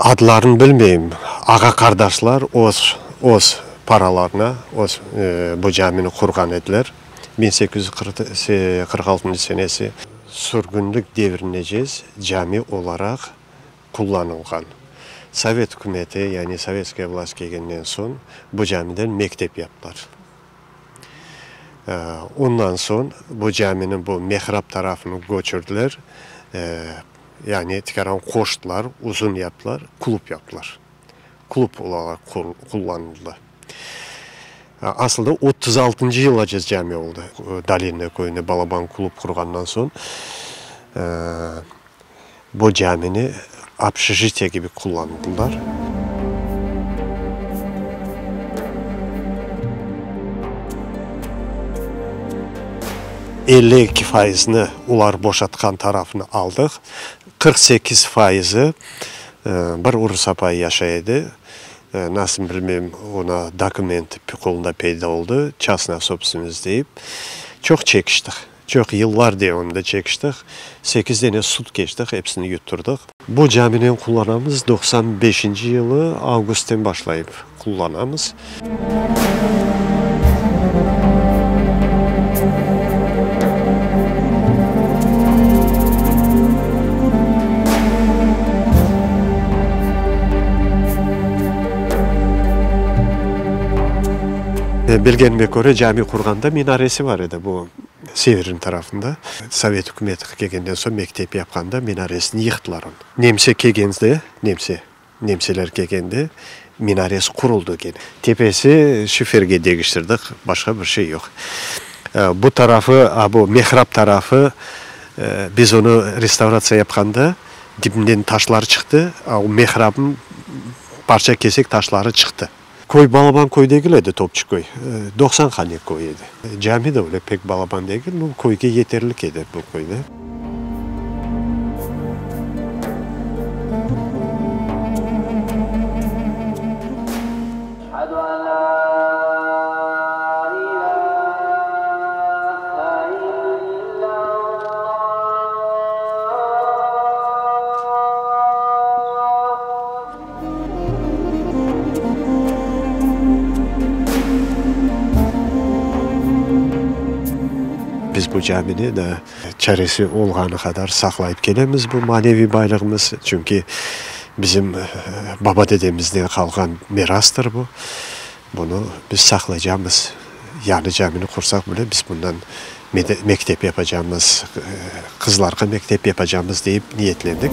Adlarını bilmeyim. Ağa-qardaşlar öz, öz paralarına öz bu camini qurğan ediler. 1846 senesi. Sürgünlik devrinecez cami olaraq qullanılğan. Sovet ükümeti, yani sovetskaya vlast kelgenden soñ bu camiden mektep yaptılar. Ondan soñ bu caminiñ bu mihrap tarafını köçürdiler, yani tikaran qoştılar, uzun yaptılar, klub yaptılar. Klub olaraq qullanıldı. Asılda 36-ncı yılace cami oldı. Dolinnoye köyünde balaban klub qurğandan soñ bu camini obşejitiye kibi qullandılar. 52 fayızını olar boşatqan tarafını aldıq. 48 fayızı bir urus apayı yaşay edi. Nasıl bilmeyim, ona dokument qolunda peyda oldı, çastnaya sobstvennost deyip. Çoq çekiştik. Çoq yıllar devamında çekiştik. Sekiz dene sud keçtik, episini yutturdıq. Bu caminen qullanamız, 95-inci yılı avgustten başlayıp qullanamız. Bilgenime köre, cami qurğanda minaresi bar edi bu Severin tarafında. Sovet ükümeti kelgenden soñ mektep yapqanda minaresini yıqtılar onı. Nemse kelgende, nemse, nemseler kelgende minaresi quruldı kene. Tepesi şiferge degiştirdik, başqa bir şey yoq. Bu tarafı, a bu mihrap tarafı, biz onı restavratsiya yapqanda dibinden taşlar çıqtı, a o mihrapnıñ parça-kesek taşları çıqtı. Köy balaban köy degil edi, Topçuköy, 90 hane köy edi. Cami de öyle pek balaban degil, no, köyge yeterlik edi bu köyde. Biz bu camini de çaresi olğanı qadar saqlayıp kelemiz, bu maneviy baylığımız, çünki bizim baba-dedemizden qalğan mirastır bu. Bunı biz saqlaycamız. Yañı camini qursaq bile, biz bundan mektep yapacamız, qızlarğa mektep yapacamız, deyip niyetlendik.